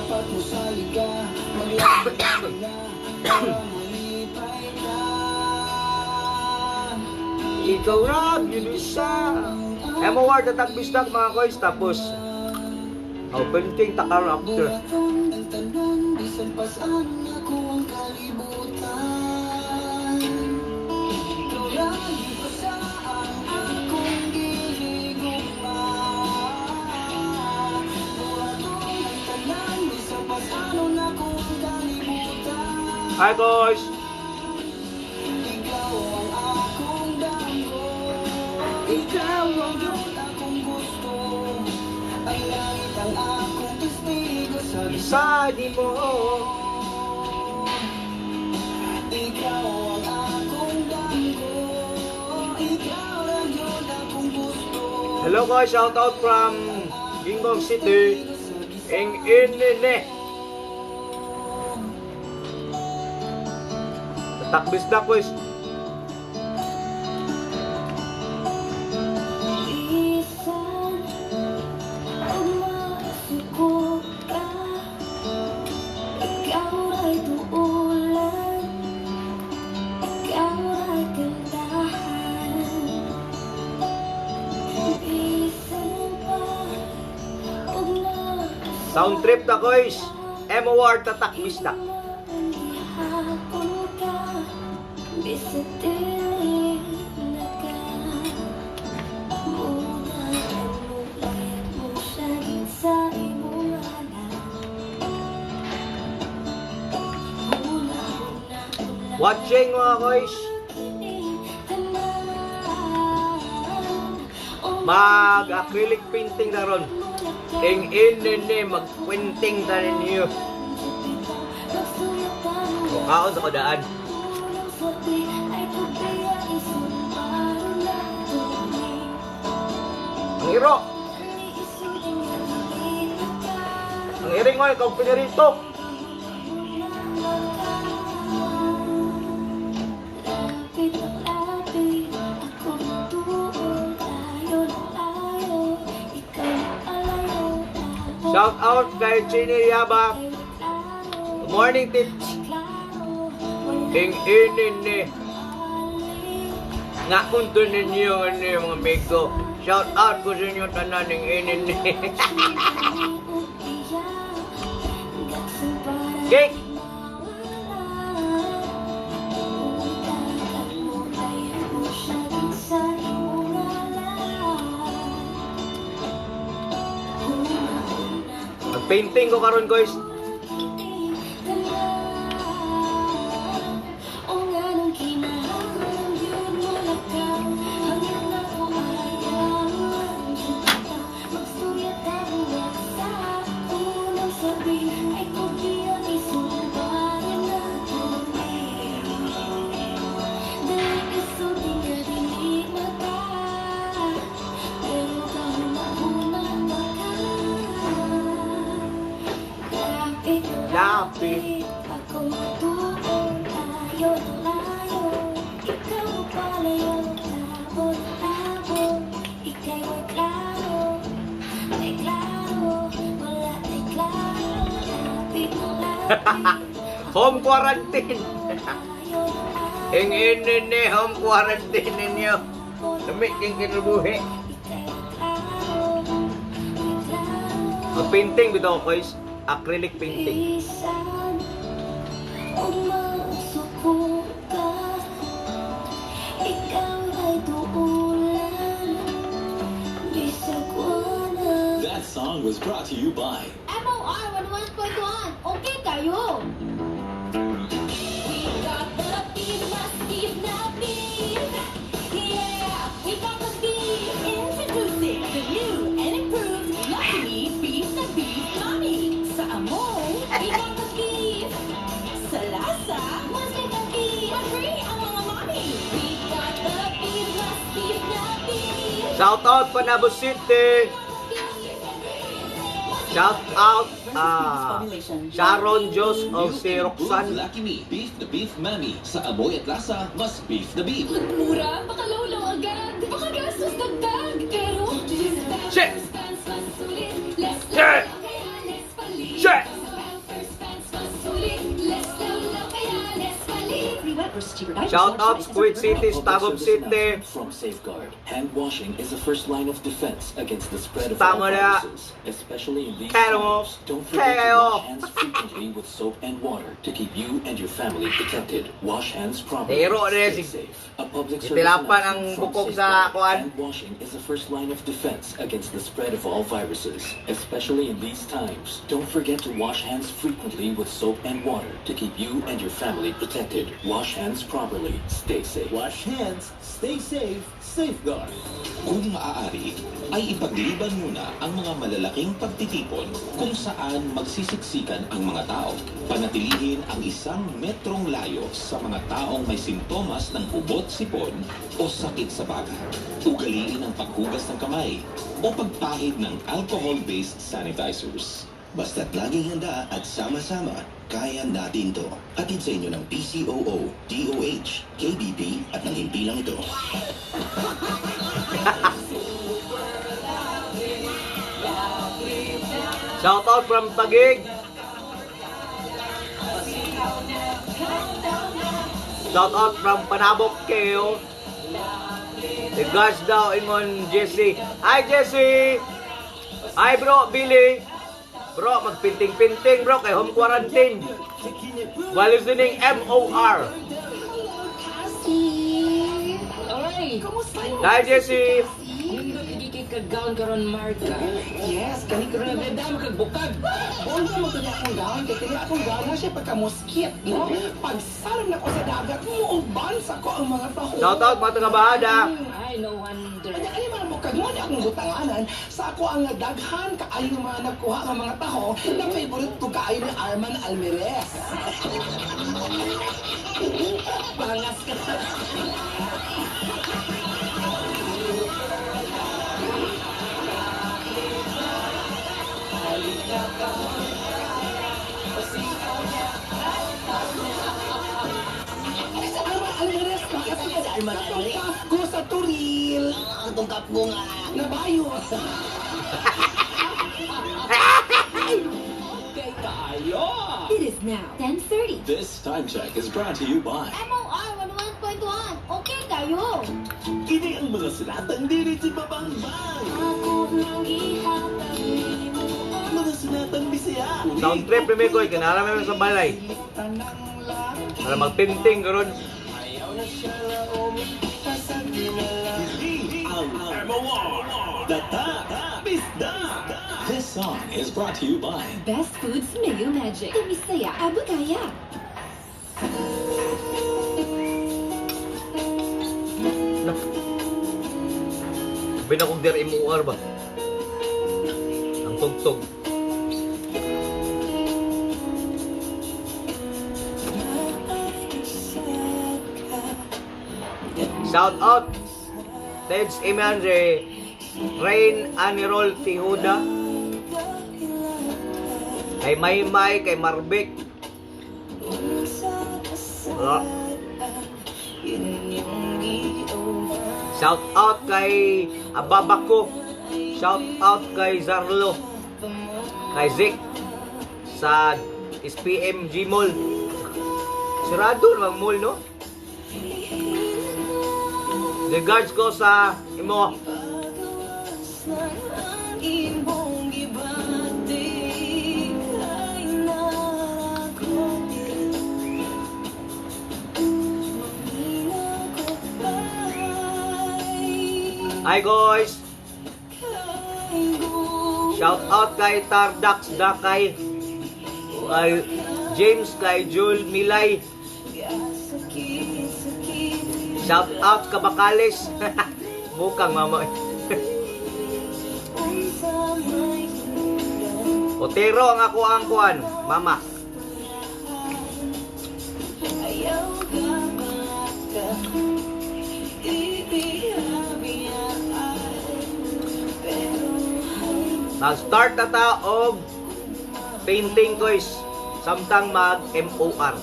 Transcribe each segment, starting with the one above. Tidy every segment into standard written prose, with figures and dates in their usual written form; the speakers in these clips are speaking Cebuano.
Dapat mosalig ka, maglakad na para malipay ka. Ikaw ra gyud isa. MOR Tatak Bisdak, mga koys, tapos oh, painting ta karon after. Buhaton ang tanan bisan pas-an ako ang kalibutan. Ikaw ra gyud usa ang akong gihigugma. Buhaton ang tanan bisan pas-anon ako ang kalibutan. Hi, guys. Ikaw ang akong damgo. Ikaw ang gyud akong gusto. Ang langit ang akong testigo sa Isa di mo. Ikaw ang akong damgo. Ikaw ang gyud akong gusto. Hello guys, shout out from Gingoog City. Ing inine. Tatak Bisdak, guys. Bisan ug masuko ka, ikaw ra'y duulan, ikaw ra'y kantahan. Bisan pa ug Sound trip ta, guys. MOR Tatak Bisdak. Gihapon ka, bisag dili na ka Mudagan mo, layag mo syagit sa imong ngalan. Huna-huna. Watching, mga guys. Tanan. Mag acrylic painting na ron. Ing inine, mag-painting ta ninyo. Mukaon sa kudaan. Ang iro. Ang iring mo, ikaw pinirito. Lapit ng lapit, ako tuon, layo ng layo, ikaw alayo. Shout out kay Chini Yaba. Good morning, Tits. Ing inine. Nga kung to ninyo ano yung mga amigo. Shout out ko sa inyo tanan ing inine. Cake! Mag-painting ko karon, guys. Lapit. Ako tuon, layo, layo, ikaw palayo, labo, labo, ika'y may klaro, may klaro, wala may klaro, lapit na lapit. Home quarantine. Layo, layo, Ing inine, home quarantine ninyo. Lami king kinabuhi. ika'y may klaro, may klaro. Mag-painting bitaw, guys. Acrylic painting. Bisan ug masuko ka, ikaw ay duulan, bisag wala. That song was brought to you by MOR 11.1. Okay kayo. We got the beef, mas beef na beef. Yeah, we got the beef. Introducing the new and improved Lucky Me Beef na Beef Mami. Sa amoy, we got the beef. Sa lasa, mas may the beef. Agree ang mga mami. We got the beef, mas beef na beef. Shout out Panabo City. Shout out Sharon Jos of si Roxanne. Lucky Me Beef the Beef Mami. Sa amoy at lasa, mas beef the beef. Mura, makalawlaw agad. Baka gastos dagdag. Pero, Shit! mas sulit. Less Shit! kaya less palit. Shit! Shout out Kuwait City, A public Tagum service City. Announcement from Safeguard. Hand washing is the first line of defense against the spread of all Tama na. Viruses, especially in these Pero, times. Don't forget to pero. Wash hands frequently with soap and water to keep you and your family protected. Wash hands properly. Pero, Stay safe. A public service Itilapan ang announcement from bukog sa Safeguard. kuan. Hand washing is the first line of defense against the spread of all viruses, especially in these times. Don't forget to wash hands frequently with soap and water to keep you and your family protected. Wash hands properly. Stay safe. Wash hands, stay safe, Safeguard. Kung maaari, ay ipagliban muna ang mga malalaking pagtitipon kung saan magsisiksikan ang mga tao. Panatilihin ang 1 metrong layo sa mga taong may sintomas ng ubot, sipon o sakit sa baga. Ugaliin ang paghugas ng kamay o pagpahid ng alcohol-based sanitizers. Basta't laging handa at sama-sama, kaya natin to. Hatid sa inyo ng PCOO, DOH, KBP at ng himpilang ito. Shout out from Taguig. Shout out from Panabok, Keo. Regards daw ingon Jesse. Hi, Jesse. Hi, bro, Billy. Bro, magpinting-pinting, bro, kay home quarantine. While listening MOR. Cassie! Oy! Kumusta mo? Hi, Jesse. Nindot lagi kay kag-gown karon, Marka. Yes, kani karon na dama kag bukag. Ulo mo kanya akong gown, kay kanya akong gown na siya pagka-muskit, no? Pagsalam na ko sa dagat, muuban sa ko ang mga taho. Shout out mga taga-bahada. Ay, no wonder. Kanya kanya mga bukag mo na akong butanganan sa ako ang daghan kaayo mga nakuha nga mga taho na favorite ko kaayo ni Arman Almirez. Bangas ka. Ay, si Arman Almirez ba? Kasi si Arman Almirez. Ko sa Turil. Ang tungkap ko nga. Nabayot. Okay kaayo! It is now 10:30. This time check is brought to you by MOR 101.1. Okay kayo. Kini ang mga sunatang diri sa Babangbang. Ako nang gihatag nimo. Mga sunatang Bisaya. Sound trip ni Mikoy, kinara mo sa balay. Para magpinting karon. Ayaw na siya laom, pasag dinala. Kini ang MOR. Data, Bisda. This song is brought to you by Best Foods Mayo Magic. Tumisaya, abot kaya. Na. Sabi na kong der MOR ba? Ang tugtog. Shout out Teds Emandre, Rain Anirol Tihuda, kay Maymay, kay Marbik. Ah. Shout out kay Ababako. Shout out kay Zarlo. Kay Zik sa SPMG Mall. Sarado namang mall, no? Regards ko sa imo. Imong gibati ay narako. Mamina ko pa'y Hi, guys. kay Shout out kay Tardax Dakay. Kay James, kay Jul Milay. Sakit-sakit. Shout out Kabakales. Bukang mama. Unsa may hinungdan? Otero ang ako ang kuan, mama. Ayaw ka ka Ibigabiyaan. Pero ay Mag-start na ta og painting, guys. Samtang mag MOR.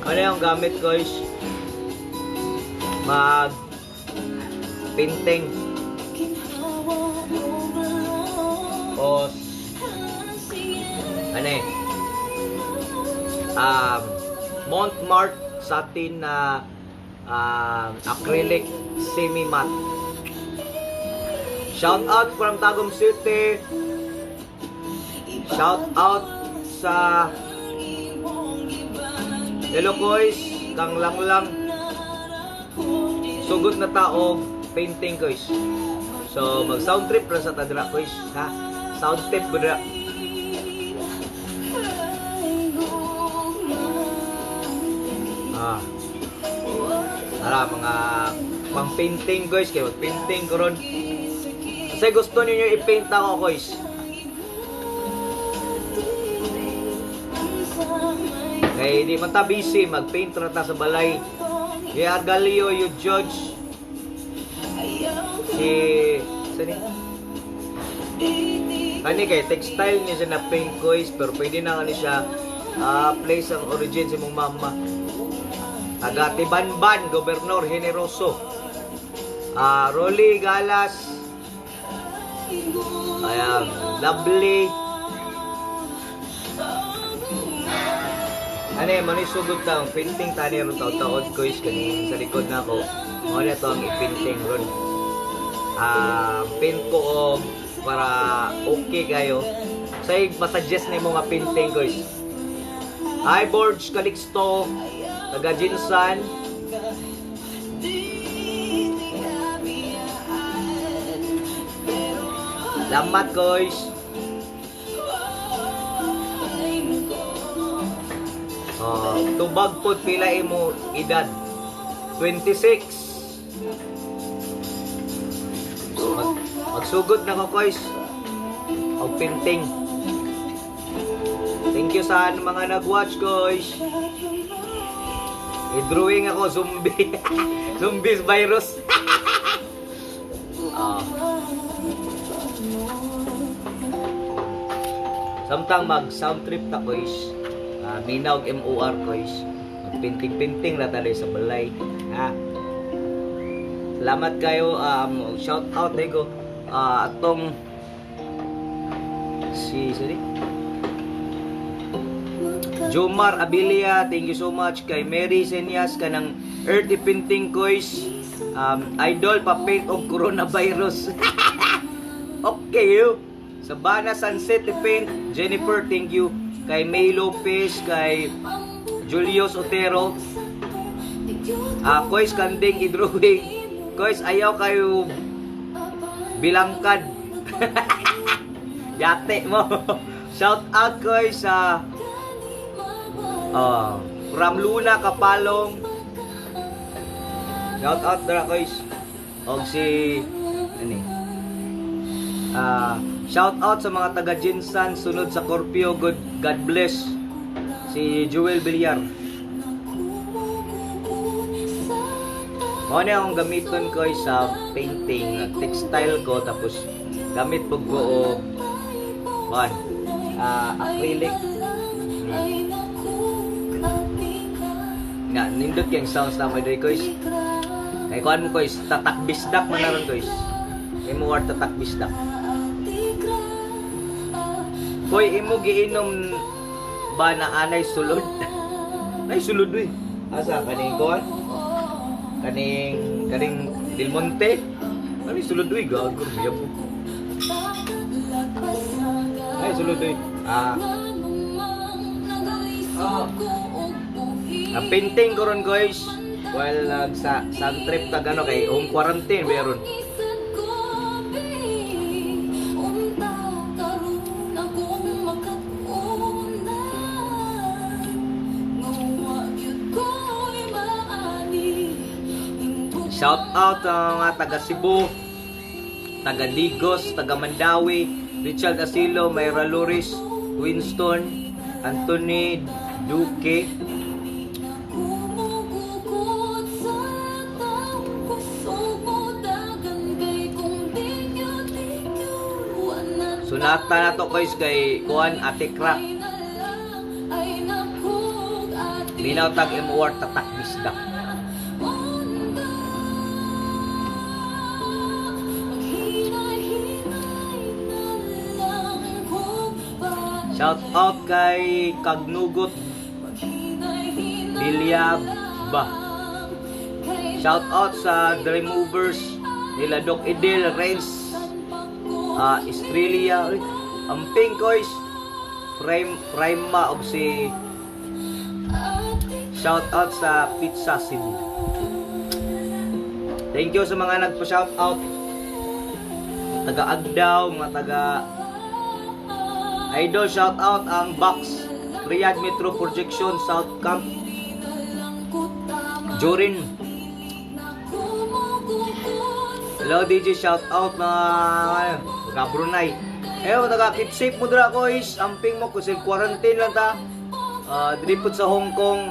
Ano yung gamit, guys? Mag painting. Ginhawa o balon. Tapos ano eh, Montmartre satin na acrylic semi matte. Shout out from Tagum City. Shout out sa Hello Koys, kang lang lang sugot na taog painting, guys. So mag sound trip ra sa ta dira, guys, ha. Sound trip ba dira? Ah. Tara, mga pang painting, guys, kay mag painting ko ron. Kasi gusto niyo i-paint ako, guys. Kay di man ta busy, mag-paint ra ta sa balay. Kay Argalio, you judge. Si sani? Kani kay textile niya siya na paint, guys, pero pwede na kani siya place ang origin sa imong mama. Taga Tibanban, Gobernador Generoso. Rolly Galas. Ayan, lovely. Ano eh, manoy sugod ta, ang painting tani ron taod-taod, guys, kaning sa likod na ako. Mao na to ang i-painting ron. Paint ko og para okay kayo. Say, masuggest na yung mga painting, guys. Hi, Borge Calixto, taga Jinsan. Salamat, guys. Oh, tubag po pila imo edad? 26. Magsugod na ko, guys. Og painting. Thank you sa mga nag-watch, guys. I-drawing ako zombie. Zombies virus. Samtang mag sound trip ta, guys. Minaw og MOR, guys. Magpinting-pinting ra tali sa balay. Ha. Salamat kayo, shout out ko atong si sorry Jomar Abilia, thank you so much kay Mary Senias kanang Earthy Painting, guys. Idol pa-paint og coronavirus. Okay you. Sabana Sunset Paint, Jennifer, thank you. Kay May Lopez, kay Julius Otero. Koys kanding i-drawing. Koys ayaw kayo bilangkad. Yate mo. Shout out, koys, sa from Luna Kapalong. Shout out dara, koys. Og si ani. Shout out sa mga taga Jinsan sunod sa Corpio. Good God bless. Si Joel Villar. Mao ni akong gamiton ko sa painting, textile ko, tapos gamit pug ko og kuan, acrylic. Nga nindot kay sounds na mo diri, guys. Kay kuan mo, guys, tatak bisdak man na ron, guys. Imo war tatak bisdak. Koy, imo giinom ba na anay sulod? Ay sulod uy. Asa kaning kuan? Kaning Del Monte? Ano sulod uy, gago miya po. Ay sulod uy. Painting ko ron, guys. While sa sun trip tag ano kay home quarantine meron. Shout out sa mga taga Cebu, taga Digos, taga Mandawi, Richard Asilo, Mayra Loris, Winston, Anthony Duque. Sunata na to, guys, kay kuan Ate Crack. Minaw tag MOR tatak bisdak. Shout out kay Kagnugot Bilyaba. Shout out sa The Removers nila Doc Idil, Renz, Australia, uy, Amping Koys, Prime Prima og si. Shout out sa Pizza Cebu. Thank you sa mga nagpa-shout out. Taga Agdao, mga taga Idol, shout out ang Box Riyadh Metro Projection South Camp Jorin. Hello DJ, shout out mga taga Brunei. Eh, taga keep safe mo dira ko is amping mo kasi quarantine lang ta. Diri pud sa Hong Kong.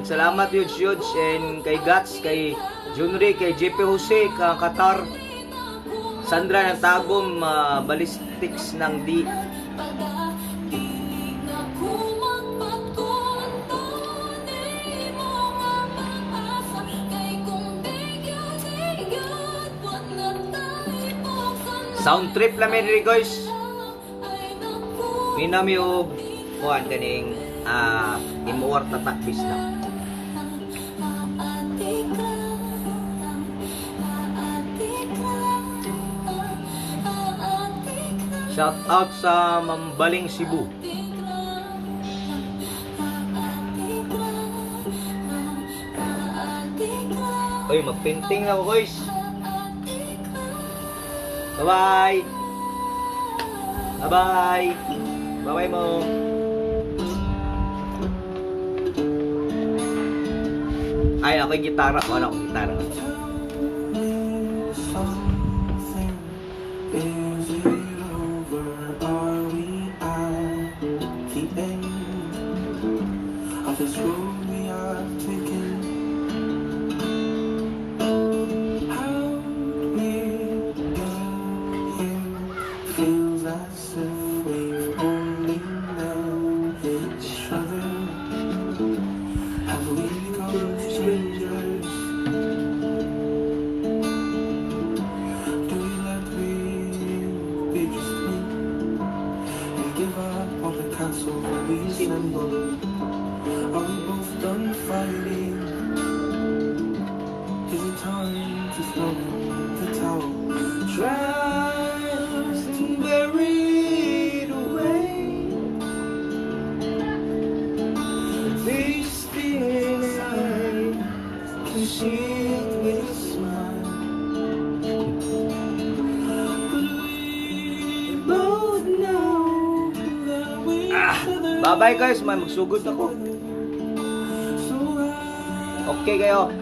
Salamat huge huge and kay Gats, kay Junri, kay JP Jose, ka Qatar. Sandra ng Tagum, Ballistics ng D. Sound trip lang diri guys. Minami og kuan kaning imuwar tatak bista. Shout out sa Mambaling Cebu. Oy, magpainting na ako guys. Bye-bye. Bye-bye. Bye-bye mo. Ay, ako yung gitara. Wala akong gitara. Something. Is it over? Are we at the end of this road we have taken? How we get here feels as if we've only known each other. Have we become strangers? Do we let we be just me and give up all the castles that we assembled? Are we both done fighting? Is it time to throw in the towel? Dressed and buried away. This feeling I can see it with a smile. But we both know that we Bye-bye guys, may magsugod ako. So Okay kayo.